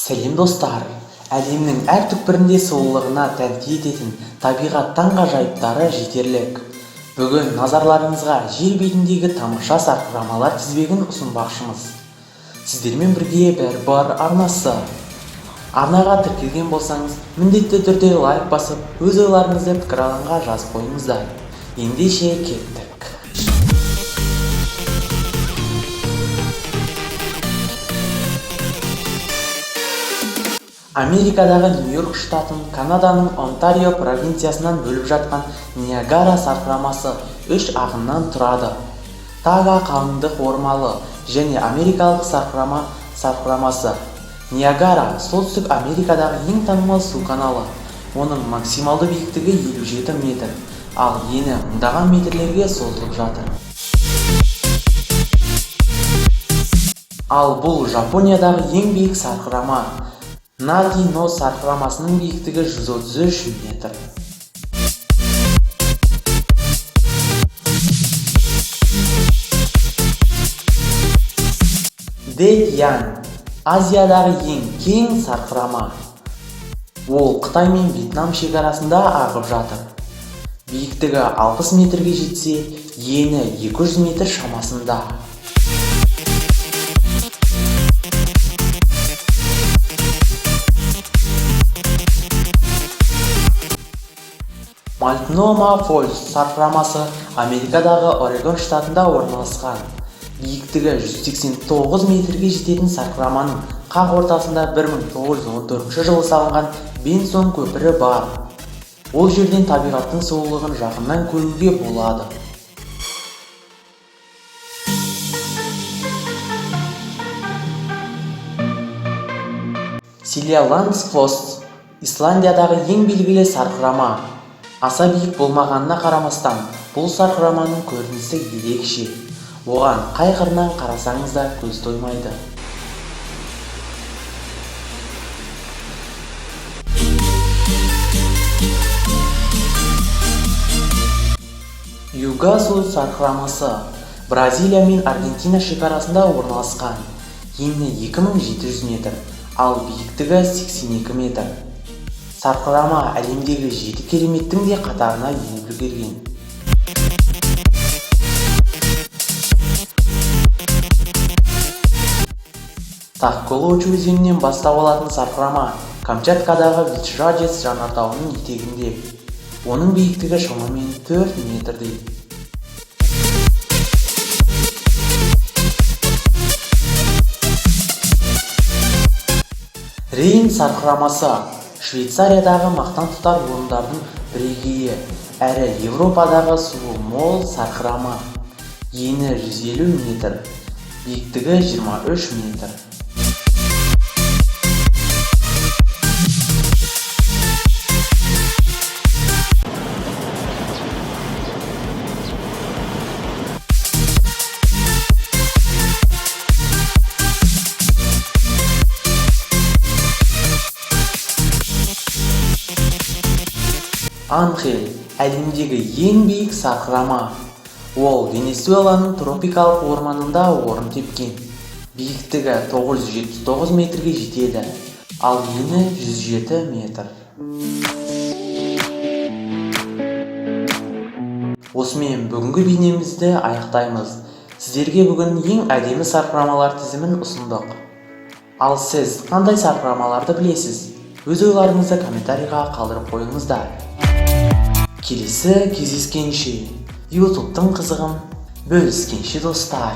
Сәлем, достар! Әлемнің әр түкпірінде сұлулығына тәнті ететін табиғат таңғажайыптары жетерлік. Бүгін назарларыңызға жер бетіндегі тамаша сарқырамалар тізбегін ұсынбақшымыз. Сіздермен бірге Бәрі арнасы. Арнаға тіркелген болсаңыз, міндетті түрде лайк басып, өз ойларыңызды пікір алаңға жазып қойыңыздар. Ендеше кеттік. Америкадағы Нью-Йорк штатын Канаданың Онтарио провинциясынан бөліп жатқан Ниагара сарқырамасы үш ағыннан тұрады. Тага қалыңдық ормалы және Америкалық сарқырама сарқырамасы. Ниагара Солтүстік Америкадағы ең танымал су каналы. Оның максималды биіктігі 57 метр, ал ені мыңдаған метрлерге созылып жатыр. Ал бұл Жапониядағы ең биік сарқырама. Наги-но сарқырамасының биіктігі 133 метр. Дэ-Ян Азиядағы ең кең сарқырама. Ол Қытай мен Вьетнам шекарасында ағып жатыр. Биіктігі 60 метрге жетсе, ені 200 метр шамасында. Мальтнома Фоллс сарқырамасы Америкадағы Орегон штатында орналасқан. Биіктігі 189 метрге жететін сарқыраманың қақ ортасында 1914 жылы салынған Бенсон көпірі бар. Ол жерден табиғаттың сұлулығын жақыннан көруге болады. Селяландсфосс Исландиядағы ең белгілі сарқырама. Аса биік болмағанына қарамастан, бұл сарқыраманың көрінісі ерекше. Оған қай қырынан қарасаңыз да көз тоймайды. Игуасу сарқырамасы Бразилия мен Аргентина шекарасында орналасқан. Ені 2700 метр, ал биіктігі 82 метр. Сарқырама әлемдегі жеті кереметтің де қатарына еніп үлгерген. Тахколоч өзенінен бастау алатын сарқырама Камчаткадағы Вичжадец жанартауының етегінде. Оның биіктігі шамамен 4 метрдей. Рейн сарқырамасы Швейцариядағы мақтан тұтар орындардың бірегейі әрі Еуропадағы суы мол сарқырама. Ені 150 метр, биіктігі 23 метр. Анхель әлемдегі ең биік сарқырама. Ол Венесуэланың тропикалық орманында орын тепкен. Биіктігі 979 метрге жетеді, ал ені 107 метр. Осымен бүгінгі бейнемізді аяқтаймыз. Сіздерге бүгін ең әдемі сарқырамалар тізімін ұсындық. Ал сіз қандай сарқырамаларды білесіз? Өз ойларыңызды комментарийға қалдырып қойыңыздар. Келесі кездескенше, ютубтың қызығын бөліскенше, достар.